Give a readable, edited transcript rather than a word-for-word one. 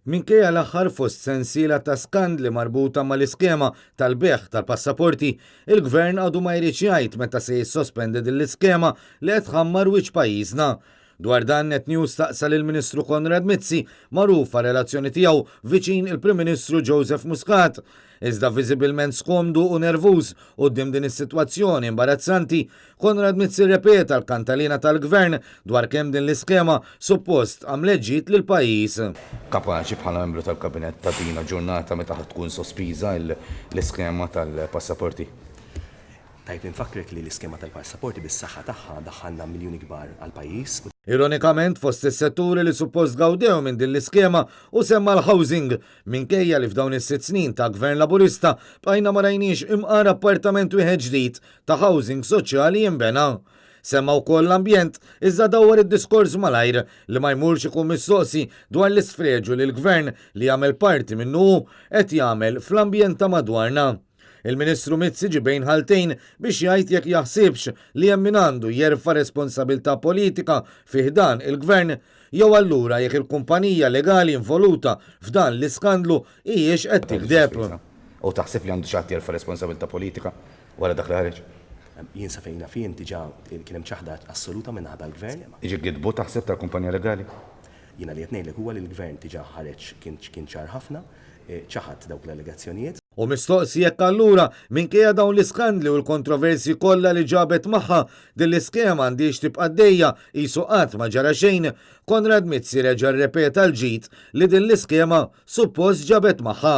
Minkejja l-aħħar fost sensiela ta' skandli marbuta mal-iskema tal-bejgħ tal-passaporti, il-Gvern għadu ma jridx jgħid meta se jissospendi din l-iskema li qed tħammar wiċċ pajjiżna. Dwar dan Net News staqsa lill-Ministru Konrad Mizzi, magħruf għar-relazzjoni tiegħu viċin il-Prim Ministru Joseph Muscat. Iżda viżibilment skomdu u nervuż quddiem din is-sitwazzjoni imbarazzanti, Konrad Mizzi rrepeta l-kantaliena tal-Gvern dwar kemm din l-iskema suppost għamlet ġid lill-pajjiż. Kapaċi bħala membru tal-Kabinett tagħtina ġurnata meta ħa tkun sospiża l-iskema tal-passaporti? Tajjeb li nfakkrek li l-iskema tal-passaporti bis-saħħa tagħha daħħalna miljuni kbar għall-pajjiż u. Ironikament, fost is-setturi li suppost gawdew minn din l-iskema hu semma l-housing, minkejja li f'dawn is-sitt snin ta' Gvern Laburista bqajna ma rajniex imqar appartament wieħed ġdid ta' housing soċjali jinbena. Semma wkoll l-ambjent, iżda dawwar id-diskors malajr li ma jmurx ikun mistoqsi dwar l-isfreġju li l-Gvern li jagħmel parti minnu hu qed jagħmel fl-ambjent ta' madwarna. Il-Ministru Mizzi ġie bejn ħaltejn biex jgħid jekk jaħsibx li hemm min għandu jerfa' responsabilità politika fi ħdan il-Gvern jew allura jekk il-kumpanija legali involuta f'dan l-iskandlu hijiex qed tigdeb. U taħseb li għandu xi ħadd jerfa' responsabilità politika wara dak li ħareġ? Jien sa fejn naf jien diġà kien hemm ċaħda assoluta min-naħa tal-Gvern. Jiġi gidbu taħseb tal-kumpanija legali? Jiena li qed ngħidlek huwa li l-Gvern diġà ħareġ kien ċar ħafna, ċaħad dawk l-allegazzjonijiet. U mistoqsi jekk allura, minkejja dawn l-iskandli u l-kontroversji kollha li ġabet magħha, din l-iskema għandhiex tibqa' għaddejja qisu qatt ma ġara xejn, Konrad Mizzi reġa' rrepeta l-ġid li din l-iskema suppost ġabet magħha.